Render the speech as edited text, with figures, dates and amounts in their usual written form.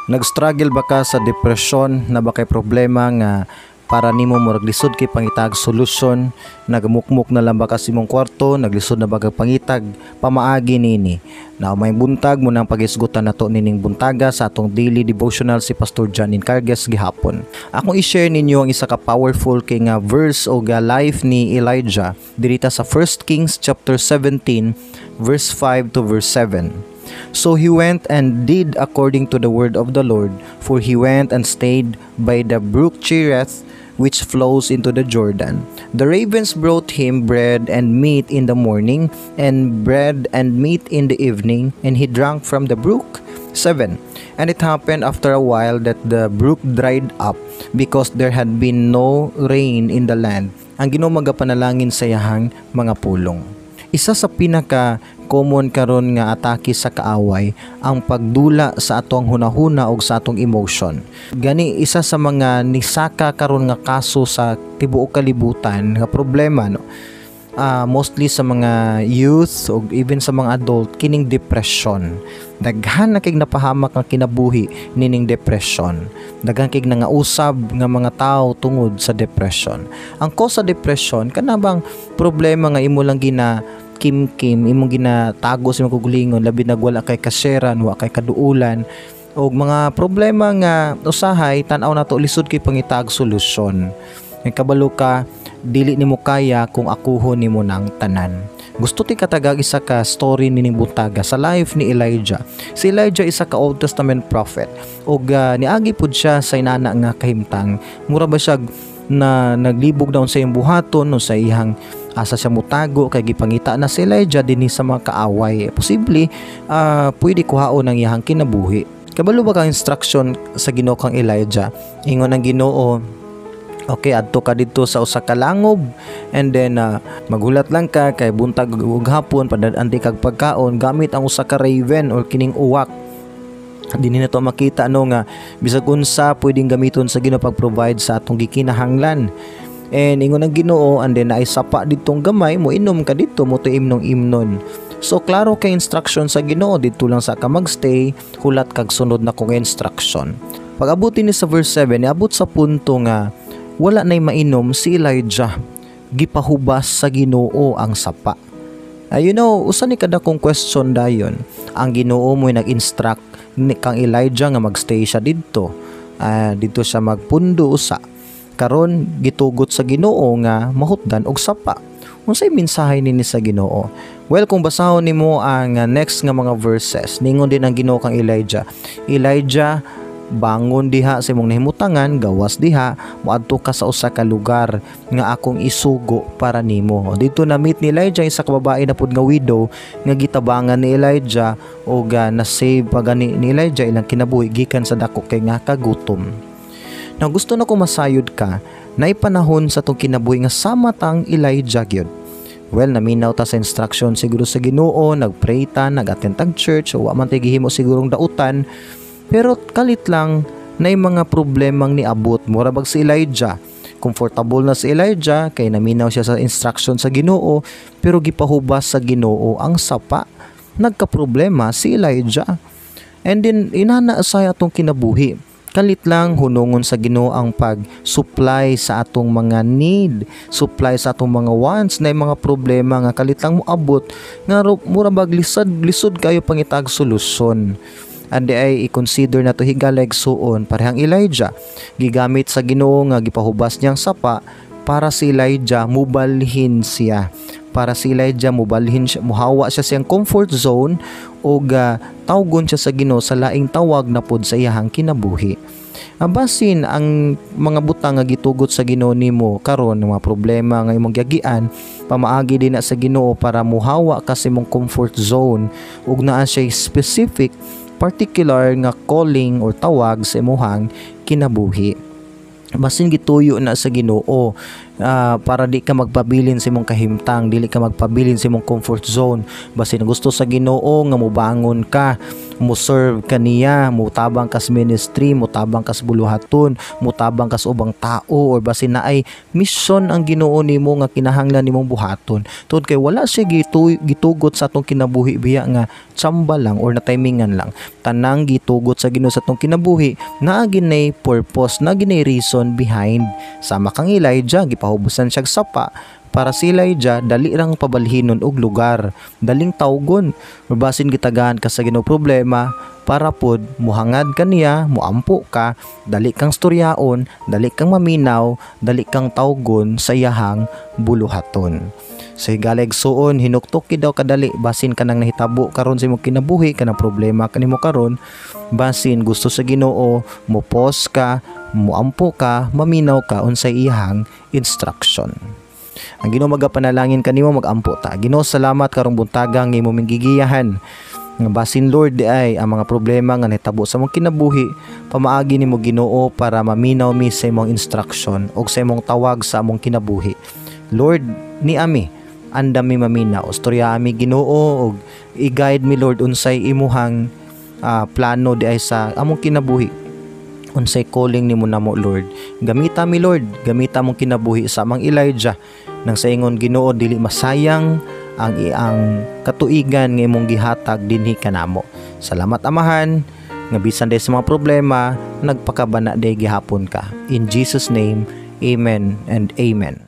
Nag-struggle ba ka sa depression na ba kay problema nga para nimo murag lisod kay pangitag solusyon? Nagamukmok na lang ba ka sa imong kwarto? Naglisod na ba kag pangitag pamaagi nini? Na may buntag mo nang pagisgutan nato nining buntaga sa atong daily devotional si Pastor John Encargues gihapon. Akong i-share ninyo ang isa ka powerful kay nga verse o ga life ni Elijah dirita sa 1 Kings chapter 17 verse 5 to verse 7. So he went and did according to the word of the Lord, for he went and stayed by the brook Cherith, which flows into the Jordan. The ravens brought him bread and meat in the morning, and bread and meat in the evening, and he drank from the brook. 7. And it happened after a while that the brook dried up, because there had been no rain in the land. Ang Ginoo magapanalangin sa iyahang mga pulong. Isa sa pinaka common karon nga atake sa kaaway ang pagdula sa atong hunahuna og sa atong emotion. Gani isa sa mga nisaka karon nga kaso sa tibuok kalibutan nga problema, no, mostly sa mga youth o even sa mga adult, kining depression. Daghan na kay napahamak nga kinabuhi nining depression. Daghan kay nangausab nga mga tao tungod sa depression. Ang cause sa depression, kana bang problema nga imo lang gina kim-kim, imong ginatago sa imong kaugalingon, labi nag wala kay kasheran, wa kay kaduulan og mga problema nga usahay tan-aw nato lisod kay pangitag solusyon. Nga kabalo ka dili nimo kaya kung akuhon nimo ng tanan. Gusto ti katagag isa ka story nining buntaga sa life ni Elijah. Si Elijah, isa ka Old Testament prophet ug niagi pud siya sa inana nga kahimtang. Mura ba siya na naglibog daon sa iyang buhaton no sa iyang asa siya mutago kay gipangita na si Elijah dinhi sa mga kaaway. Posible pwede kuhaon ang iyang kinabuhi. Kabalo ba kang instruction sa Ginoo kang Elijah? Ingon ang Ginoo, "Okay, adto ka didto sa usa ka langob and then maghulat lang ka kay buntag ug hapon padad-an kag pagkaon gamit ang usa ka raven or kining uwak." Dinhi nato makita, no, nga bisag unsa pwedeng gamiton sa Ginoo pag-provide sa atong gikinahanglan. And ingon ang Ginoo, "And then naay sapa ditong gamay, mo inom ka didto mo imnong imnon." So klaro kay instruction sa Ginoo, didto lang sa ka magstay, hulat kag sunod na kong instruction. Pag abot ni sa verse 7, niabot sa punto nga wala nay mainom si Elijah. Gipahubas sa Ginoo ang sapa. Usa ni kadakong question dayon. Ang Ginoo mo'y nag-instruct ni kang Elijah nga magstay siya didto. Didto siya magpundo usa. Karon gitugot sa Ginoo nga mahutdan og sapa. Unsay mensahe nini sa Ginoo? Well, kung basahon nimo ang next nga mga verses, ningon din ang Ginoo kang Elijah, "Elijah, bangon diha sa imong nahimutangan, gawas diha, moadto ka sa usa ka lugar nga akong isugo para nimo." Didto na meet ni Elijah isa ka babae na pud nga widow nga gitabangan ni Elijah ug na-save pa gani ni Elijah ilang kinabuhi gikan sa dako kay nga kagutom. Now, gusto na ko masayod ka na panahon sa atong kinabuhi nga sama tang Elijah gyud. Well, naminaw ta sa instruction siguro sa Ginoo, nagpray ta, nag-attend tag church, wa man tay gihimo sigurong dautan, pero kalit lang na mga problemang niabot. Mura bag si Elijah. Comfortable na si Elijah kay naminaw siya sa instruction sa Ginoo, pero gipahubas sa Ginoo ang sapa. Nagka-problema si Elijah. And then inana sa atong kinabuhi. Kalit lang hunungon sa Ginoo ang pag-supply sa atong mga need, supply sa atong mga wants na mga problema nga kalit lang moabot nga mura bag lisod lisod kayo pangitag solusyon. And ay i-consider na to, higala igsuon, parehang Elijah, gigamit sa Ginoo nga gipahubas niyang sapa para si Elijah mubalhin siya, para si Elijah mubalhin siya, muhawa siya siyang comfort zone ug tawgon siya sa Ginoo sa laing tawag na pod sa iyahang kinabuhi. Basin ang mga butang nga gitugot sa Ginoo nimo karon, mga problema nga imong giagian, pamaagi din na sa Ginoo para muhawa ka sa imong comfort zone ug naa siya specific particular nga calling or tawag sa imuhang kinabuhi. Basin gituyo na sa Ginoo. Para di ka magpabilin sa imong kahimtang, dili ka magpabilin sa imong comfort zone. Basin gusto sa Ginoo nga mobangon ka, mo serve kaniya, mutabang ka sa ministry, mutabang ka sa buluhaton, mutabang ka sa ubang tao, or basin naay mission ang Ginoo nimo nga kinahanglan nimong buhaton. Tungod kay wala siya gitugot sa atong kinabuhi biya nga tsamba lang or na timingan lang. Tanang gitugot sa Ginoo sa atong kinabuhi naa ginay purpose, naa ginay reason behind. Sama kang Elijah, gipahubosan siya sapa para si Elijah dali rang pabalhinon og lugar, daling tawgon. Basin gitagaan ka sa Ginoo problema para pod muhangad ka niya, muampo ka, dali kang storyaon, dali kang maminaw, dali kang tawgon sa iyahang buluhaton. Sa higala, igsuon, hinuktok daw kadali basin kanang nahitabo karon sa imong kinabuhi, kanang problema kanimo karon. Basin gusto sa Ginoo mo pause ka, muampo ka, maminaw ka unsay iyahang instruction. Ang Ginoo magapanalangin kanimo. Magampo ta. Ginoo, salamat karong buntaga nga imo ming gigiyahan. Nga basin, Lord, di ay ang mga problema nga nahitabo sa among kinabuhi, pamaagi nimo, Ginoo, para maminaw mi sa imong instruction ug sa imong tawag sa among kinabuhi. Lord, ni ami andam mi maminaw. Istorya ami, Ginoo, ug i-guide mi, Lord, unsay imuhang plano di ay sa among kinabuhi, unsay calling nimo namo, Lord. Gamita mi, Lord, gamita mong kinabuhi sa amang Elijah nang sa ingon, Ginoo, dili masayang ang katuigan nga imong gihatag dinhi kanamo. Salamat, Amahan, nga bisan day sa mga problema, nagpakabana day gihapon ka. In Jesus' name, amen and amen.